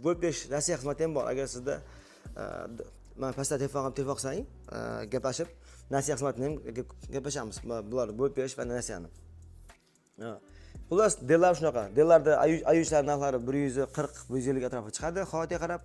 Bo'lib berish nasiya xizmati ham bor. Agar sizda mana pastda telefon qilib, telefon qilsang, gaplashib, nasiya xizmatini ham gaplashamiz. Bular bo'lib berish va nasiyani. Ha. Xullas, Delllar shunaqa. Delllarda i3lar narxlari 140, 150 atrofida chiqadi, holatiga qarab.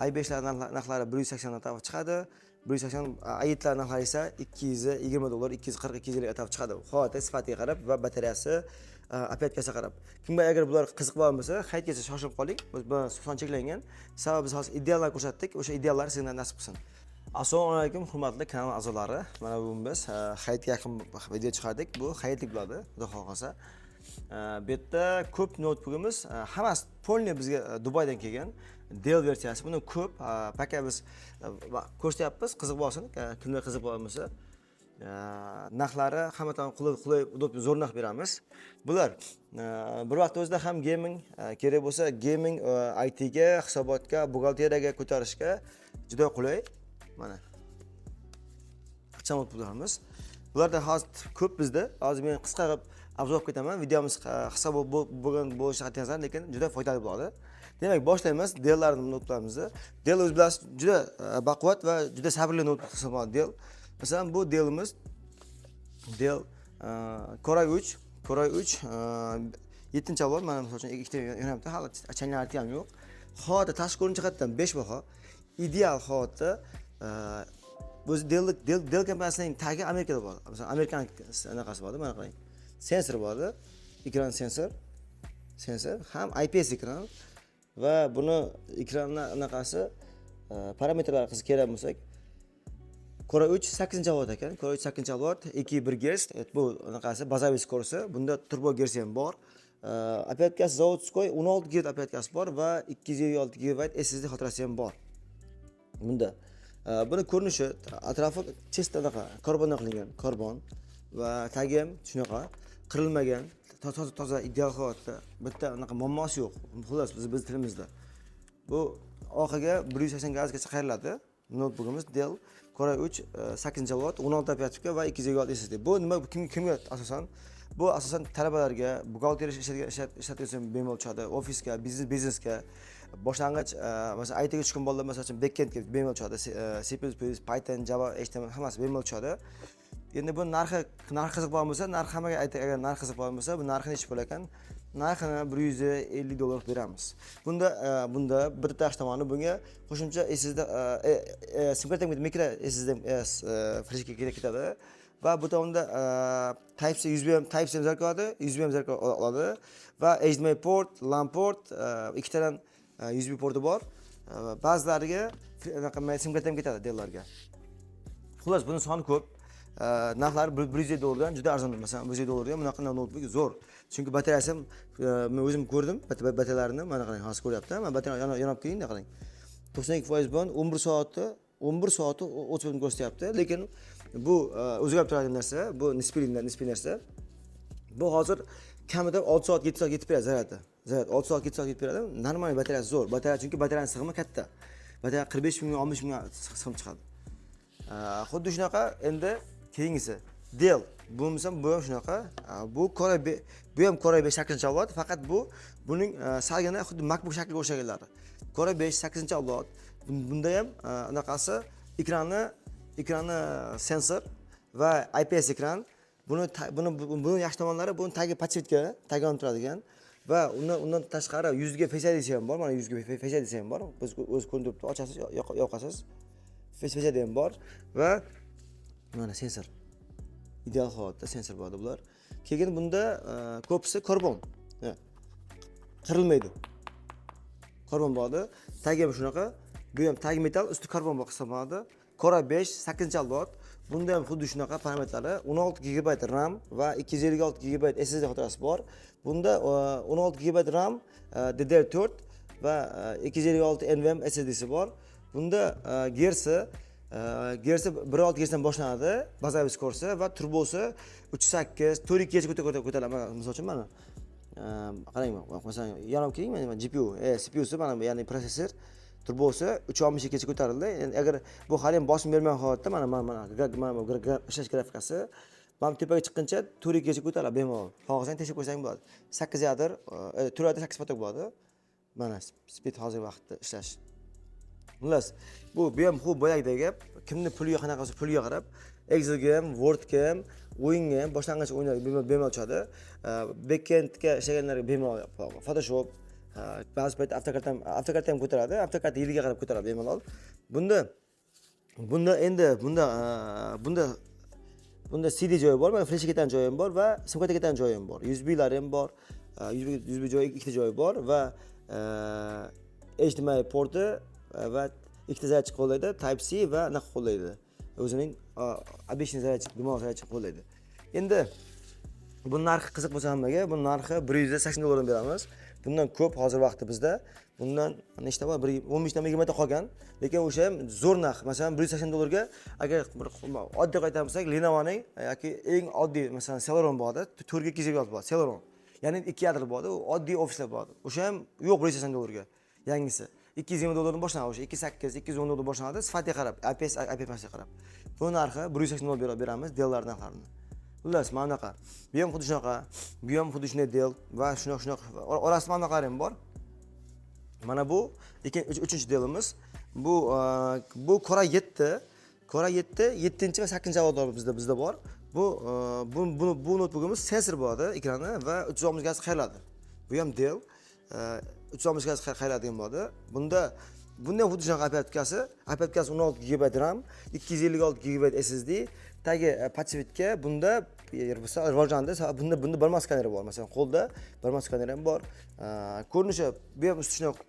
i5lar narxlari 180 atrofida chiqadi. 180, i7lar narxlari esa 220 dollar, 240, 250 atrofida chiqadi. Holati, sifatiga qarab va batareyasi, оперативка siga qarab. Kimga agar bular qiziq bo'lgan bo'lsa, hayitgacha shoshilib qoling. Biz bu son cheklangan. Sababi biz hozir ideallar ko'rsatdik. O'sha ideallar sizga nasib qilsin. Assalomu alaykum, hurmatli kanal a'zolari. Mana bugun biz hayitga yaqin video chiqardik. Bu hayitlik bo'ladi, Xudo xohlasa. Bu yerda ko'p noutbukimiz, hammasi полный bizga Dubaydan kelgan Dell versiyasi. Buni ko'p, пока biz ko'rsatyapmiz, qiziq bo'lsin, kimlar qiziq bo'lgan bo'lsa. Narxlari hamma tomon qulay, qulay, удобный, zo'r narx beramiz. Bular bir vaqt o'zida ham gaming kerak bo'lsa, gaming, ITga, hisobotga, buxgalteriyaga ko'tarishga juda qulay. Mana ixcham noutbuklarimiz. Bularda hozir ko'p bizda. Hozir men qisqa qilib обзор qilib ketaman. Videomiz qisqa bo'lgan bo'lishi qat'iy nazar, lekin juda foydali bo'ladi. Demak, boshlaymiz Dell'larni noutbuklarimizni. Dell, o'zi bilasiz, juda baquvvat va juda sabrli noutbuk hisoblanadi Dell. Masalan, bu Dell'imiz Dell Core i3, Core i3 7 avlod. Mana, misol uchun, ikkita yonyapti, hali changyapti ham yo'q. Holatda tashqi ko'rinish jihatdan 5 baho. Ideal holatda o'zi Dell kompaniyasining tagi Amerikada bor. Masalan, amerikan anaqasi bor, mana qarang. Sensor bor, ekran sensor. Sensor ham IPS ekran va buni ekranni anaqasi, parametrlari qiziq kerak bo'lsak, Core 3 8 avlod ekan. Core 3 8 avlod, 2,1 Гц. Bu anaqasi bazaviy скорость i. Bunda turbo Гц ham bor. Оперативка si заводской 16 GB оперативка si bor va 256 GB SSD xotirasi ham bor. Bunda buni ko'rinishi, atrofi чисто anaqa karbondan qilingan, karbon va tagi ham shunaqa qirilmagan, toza, toza, ideal holatda, bitta anaqa muammosi yo'q. Xullas, biz tilimizda bu orqaga 180 gradusgacha qayriladi. Noutbukimiz Dell Core 3 8 avlod, 16 оперативка va 256 SSD. Bu nima, kimga asosan? Bu asosan talabalarga, buxgalteriya ishlatgan bemalol tushadi, ofisga, biznesga, boshlang'ich, masalan, ITga tushgan bolalar, masalan uchun, backendga bemalol tushadi. C++, Python, Java, HTML hammasi bemalol tushadi. Endi bu narxi qiziq bo'lgan bo'lsa, narxi hammaga aytdik, agar narxi qiziq bo'lgan bo'lsa, bu narxi nechi pul ekan? Narxini 150 dollar qilib beramiz. Bunda bitta yaxshi tomoni, bunga qo'shimcha SSD, sim karta, mikro SSD fleshka ketadi va bu tomonda Type C, USB ham, Type C ham zarka oladi, USB ham zarka oladi va HDMI port, LAN port, ikkitadan USB porti bor. Ba'zilariga anaqa sim karta ham ketadi Dell'larga. Xullas, buni soni ko'p. Narxlari 150 dollardan juda arzon. Masalan, 150 dollarga bunaqa noutbuk zo'r. Chunki batareyasi ham, men o'zim ko'rdim batareyalarini, mana qarang, hozir ko'ryapti. Mana batareya yonib keling, qarang. 92% bilan 11 soatda, 11 soatda 30 minut ko'rsatyapti. Lekin bu o'zgarib turadigan narsa, bu nisbiy narsa. Bu hozir kamida 6 soat, 7 soat yetib beradi zaryadi. Zaryad 6 soat, 7 soat yetib beradi. Normal batareyasi zo'r. Batareya, chunki batareyani sig'imi katta. Batareya 45 ming, 15 ming sig'im chiqadi. Xuddi shunaqa endi keyingisi Dell. Bo'lmasam bu ham shunaqa. Bu Core, bu ham Core 5 8 avlod, faqat bu buning salgina xuddi MacBook shakliga o'xshaganlari. Core 5 8 avlod. Bunda ham anaqasi ekrani sensor va IPS ekran. Buni yaxshi tomonlari, buni tagi подсветка, tagi yonib turadigan va undan tashqari yuzga Face ID ham bor. Mana, yuzga Face ID ham bor. Biz o'zi ko'rinib turibdi, ochasiz, yoqasiz. Face ID ham bor va mana sensor. Ideal holatda sensor bo'ladi bular. Keyin bunda ko'pisi karbon. Ha. Qirilmaydi. Karbon bo'ladi. Tagi ham shunaqa. Bu ham tagi metall, usti karbon bo'lib hisoblanadi. Core 5 8 avlod. Bunda ham xuddi shunaqa parametrlari: 16 GB RAM va 256 GB SSD xotirasi bor. Bunda 16 GB RAM, DDR4 va 256 NVMe SSDsi bor. Bunda gersi 1.6 gersidan boshlanadi, bazaviy скорость i va turbosi 3.8, 4.2 gacha ko'tariladi. Mana, misol uchun, mana qarang, masalan, yonib keling, mana GPU, CPUsi mana bu, ya'ni protsessor turbosi 3.62 gacha ko'tarildi. Endi agar bu hali ham bosim bermagan holatda, mana bu ishlash grafikasi mana bu tepaga chiqquncha 4.2 gacha ko'tariladi bemalol. Xohlasang, tekshirib ko'rsang bo'ladi. 8 yadr, 4 yadr, 8 поток bo'ladi. Mana speed hozirgi vaqtda ishlash. Xullas, bu ham xuddi boyagidagi gap, kimni puliga qanaqa bo'lsa, puliga qarab Excelga ham, Wordga ham, o'yinga ham, boshlang'ich o'yinlarga bemalol tushadi. Backendga ishlaganlarga bemalol Photoshop, ba'zi payt AutoCAD ham ko'taradi, AutoCAD yiliga qarab ko'taradi bemalol. Bunda endi bunda CD joyi bor, mana flesh ketgan joyi ham bor va sim karta ketgan joyi ham bor. USBlari ham bor. USB joyi, ikkita joyi bor va HDMI porti va ikkita зарядчик qo'llaydi, Type C va anaqa qo'llaydi. O'zining обычный зарядчик, bemalol зарядчик qo'llaydi. Endi bu narxi qiziq bo'lsa hammaga, bu narxi 180 dollardan beramiz. Bundan ko'p hozir vaqti bizda. Bundan nechta bor? Bir 15 tami, 20 ta qolgan. Lekin o'sha ham zo'r narx. Masalan, 180 dollarga agar bir oddiy aytgan bo'lsak, Lenovoning yoki eng oddiy, masalan, Celeron borda, 4 ga 256 bor, Celeron. Ya'ni ikki yadro bor, u oddiy ofislar bor. O'sha ham yo'q 180 dollarga. Yangisi. 220 dollardan boshlanadi o'sha, 2.8, 210 dollardan boshlanadi, sifatiga qarab, IPS, IPS qarab. Bu narxi 180 dollar beramiz Dell'lar narxlarini. Xullas, mana bunaqa. Bu ham xuddi shunaqa, bu ham xuddi shunday Dell va shunaqa shunaqa orasida mana bunaqalari ham bor. Mana bu uchinchi Dell'imiz. Bu Core 7, Core 7, 7 va 8 avlod bizda bor. Bu noutbukimiz sensor bo'ladi ekrani va 360 gradus qayriladi. Bu ham Dell. 360 gradus qayriladigan bo'ladi. Bunda ham xuddi shunaqa оперативка si, оперативка si 16 GB RAM, 256 GB SSD, tagi подсветка. Bunda rivojlandi. Bunda barmoq skaneri bor. Masalan, qo'lda barmoq skaneri ham bor. Ko'rinishi bu ham usti shunaqa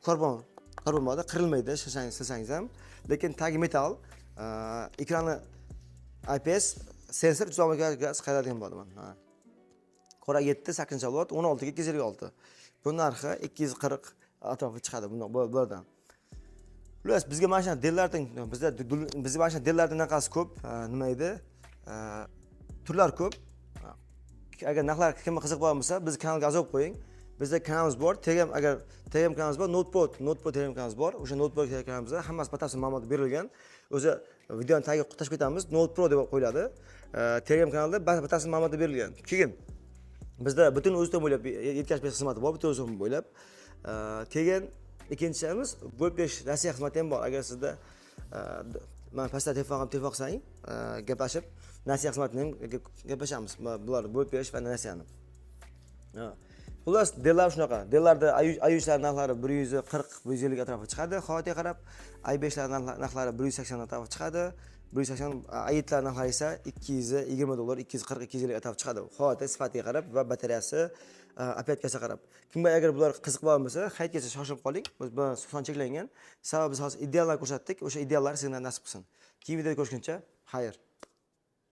karbon bo'ladi, qirilmaydi silsangiz ham. Lekin tagi metall, ekrani IPS, sensor, 360 gradus qayriladigan bo'ladi mana. Ha. Core 7, 8 avlod, 16 ga 256. Bu narxi 240 atrofi chiqadi bulardan. Xullas, bizga mana shu Dell'lardan bizda mana shu Dell'lardan anaqasi ko'p, nima edi? Turlar ko'p. Agar narxlar kimga qiziq bo'lgan bo'lsa, bizni kanalga a'zo bo'lib qo'ying. Bizda kanalimiz bor, Telegram, agar Telegram kanalimiz bor, Notepro Telegram kanalimiz bor. O'sha Notepro Telegram kanalimizda hammasi batafsil ma'lumot berilgan. O'zi videoni tagiga tashlab ketamiz, Notepro deb qo'yiladi. Telegram kanalida batafsil ma'lumot berilgan. Keyin bizda butun O'zbekiston bo'ylab yetkazib berish xizmati bor, butun O'zbekiston bo'ylab. Keyin ikkinchimiz bo'lib berish Rossiya xizmati ham bor. Agar sizda mana pastda telefon qilib, telefon qilsang, gaplashib, nasiya xizmatini ham gaplashamiz. Bular bo'lib berish va nasiyani. Ha. Xullas, Dell'lar shunaqa. Dell'larda i3lar narxlari 140, 150 atrofida chiqadi, holatiga qarab. i5lar narxlari 180 atrofida chiqadi. 180, i7lar narxlari esa 220 dollar, 240, 250 atrofida chiqadi. Holati, sifatiga qarab va batareyasi, оперативка siga qarab. Kimga agar bular qiziq bo'lgan bo'lsa, hayitgacha shoshilib qoling. Biz bu son cheklangan. Sababi biz hozir ideallar ko'rsatdik. O'sha ideallar sizga nasib qilsin. Keyingi videoda ko'rishguncha, xayr.